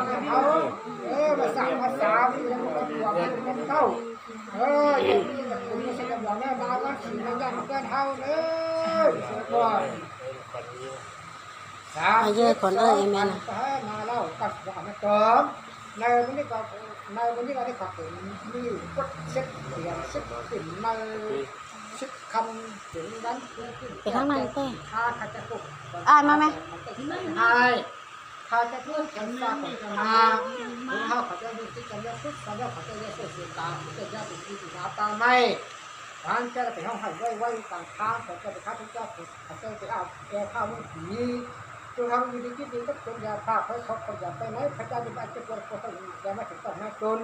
ນຳເຮົາ ເອີ ມາສ້າງມາສາເປັນຄົວເປັນເຕົ້າ ເອີ ຢ່າມີແຕ່ຄົນມີສັດຈະບອກແນວດາວກັນ ຊິມາຢ້ານເຮືອນເຮົາເດີ. ມາເຢີ້ຍຂວັນເອີຍ ແມ່ນະ ໃຫ້ມາແລ້ວກໍຊິເອົາມາຕອມ ໃນມື້ນີ້ກໍ ໃນມື້ນີ້ກໍໄດ້ຂອບຄຸນ ມີກົດເຊັດ ສຽງສິບຂຶ້ນໃນສິບຄຳ ເປັນວັນ ໄປທາງນັ້ນເຕີ ອ່ານມາແມ່ ໃຫ້ ຂ້າພະເຈົ້າຜູ້ແຂນຊ້າຂອງເຈົ້ານາ ພວກເຮົາ ເຂົາເຈົ້າຢູ່ທີ່ຈຳເລີນສຸດ ສາວເຈົ້າ ເຂົາເຈົ້າຢ່າໂສເສຍຕາ ເຂົາເຈົ້າຢ່າໄປທີ່ໜ້າປ່າໄມ້ ທ່ານເຈົ້າໄປຮ້ອງໄຫ້ໂວຍວາຍຢູ່ກາງທາງ ເຂົາເຈົ້າໄປຂ້າພະເຈົ້າ ເຂົາເຈົ້າໄປອາບແກ່ຂ້າເມືອງຜີ ພວກເຮົາຢູ່ດີກິນດີກັບຄົນຢ່າພາກໄພເຂົາ ຄົນຢ່າໄປໃນ ພະເຈົ້າໄດ້ບາດເຈັບປວດ ພວກເຮົາຢ່າມາເຖິງຕ້ອງມາຕົນ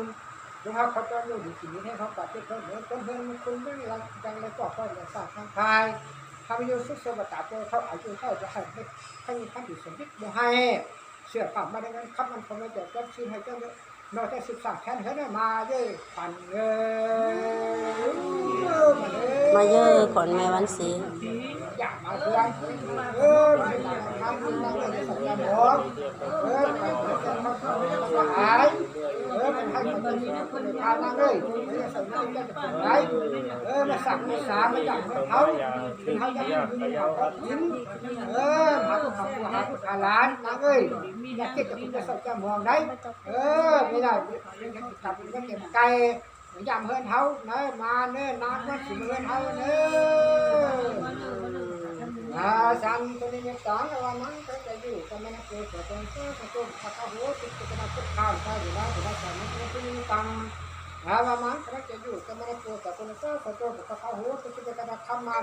ພວກເຮົາ ເຂົາເຈົ້າຢູ່ດີກິນດີ ໃຫ້ເຮົາປາດເຈັບເຮົາເໜືອ ຄົນເຮືອນຄົນເມືອງຫຼັງ ຈັ່ງໄດ້ກໍຄອຍເຫຼືອສ້າງທາງພາຍ ເຮົາຢູ່ສຸກສະຫວັດຕາ ພວກເຮົາອາຍຸເທົ່າຈະໃຫ້ ໃຫ້ມີຄວາມດີສົມເດັດບໍ່ໃຫ້ ເຊື່ອພາບມາໄດ້ເງິນຄຳ ອັນພໍ່ແມ່ເຈົ້າຈັດຊື່ໃຫ້ເຈົ້າເດີ ນອກຈາກສິບສ້າງແຄນເຮືອນມາເດີ້ ຂວັນເອີຍ ມາເດີ້ ຂວັນແມ່ວັນສີ ຢາກມາເຮືອນ ເອີ ມາເຮືອນນາງເອີຍ ເອີ ເປັນໃຫ້ຄົນມີຄຸນຄ່ານາງເອີຍ ເອີ ມາສ້າງມາສາ ມາຢາກເຮືອນເຮົາ ເຮົາຢາກກິນເຮົາຢາກກິນ ເອີ ມາຫາລູກຫາຜົວຫາລູກຫາຫຼານນາງເອີຍ ຢ່າຄິດຈະຄຸນຈະເສົ້າຈະໝອງໃດ ເອີ ມີຫຼາຍເປັນກິດຈະກຳ ເປັນເກັບໄກ່ ມາຢາມເຮືອນເຮົາເດີ ມາເດີ ນາງມາຊິມາເຮືອນເຮົາເດີ ອາ ສັນຕຸນິມິດຕັງ ອາວາມັງ ຂ້າພະເຈົ້າຢູ່ກັບມະນະໂກ ສະຕົງ ສະໂຕ ພະຄະໂຫ ຕິ ເຈຕະນາ ພຸດທານ ຊາ ເວລາ ເວລາ ສາ ມະ ເອ ຕຸນິມິດຕັງ ອາວາມັງ ຂ້າພະເຈົ້າຢູ່ກັບມະນະໂກ ສະຕົງ ສະໂຕ ພະຄະໂຫ ຕິ ເຈຕະນາ ຄັມມາ